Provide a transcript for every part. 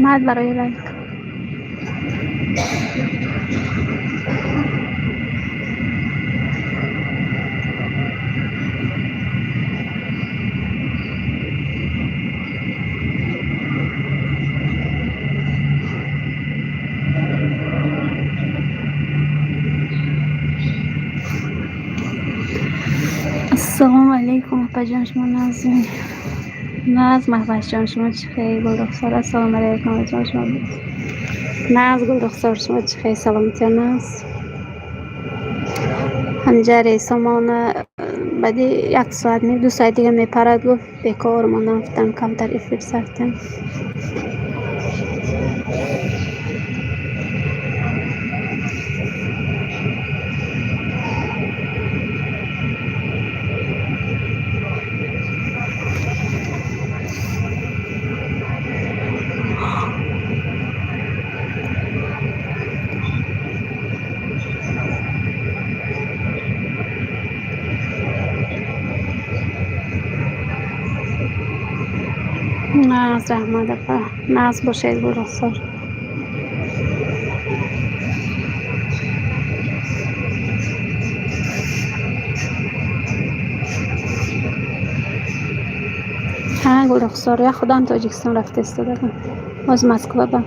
Раҳмат барои лайк. Ассалому алайкум, апаҷон, шумо нағзми? Нағз, Маҳвашҷон, шумо чӣ хел? Гулрухсор, ассалому алайкум, апаҷон, шумо нағз? Гулрухсор, шумо чӣ хел? Саломатиё, нағз? Ҳамҷа рейсомона баъди як соат, 2 соат дига мепарад, гуфт. Бекор мондам, гуфтам, камтар эфир сар кунем. Нағз, раҳмат, апа, нағз бошед, Гулрухсор. Ҳа, Гулрухсор, як худам Тоҷикистон рафта истодагам, боз Москва ба.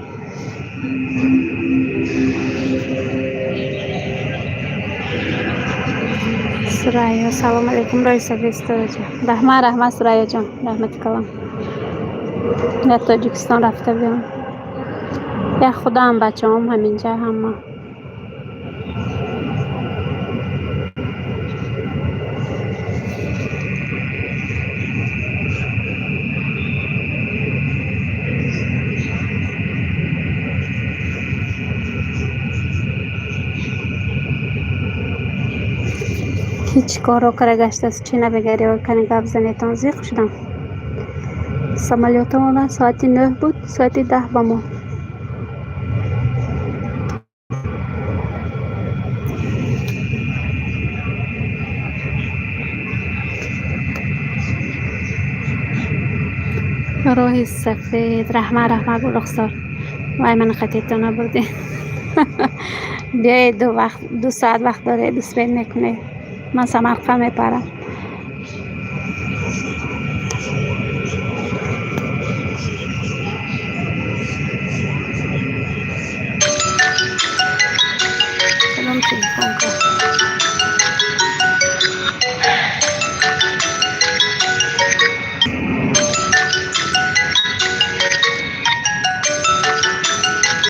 Сурайё, салому алайкум, роҳи сафед истодаҷон. Раҳмат, раҳмат, Сурайёҷон, раҳмати калом. Дар Тоҷикистон рафта биём, як худам, бачаҳом ҳаминҷа ҳама. Ки чӣ корҳо кара гаштааст, чӣ набигари, кани гап занетон, зиқ шудам. Самолётамона соати 9 буд, соати 10 ба мо. Роҳи сафед, раҳмат, раҳмат, Гулрухсор. Вай, мана қатитон набурдем. Биёед, 2 соат вақт доред, успеть мекунед. Ман Самарқанд мепарам.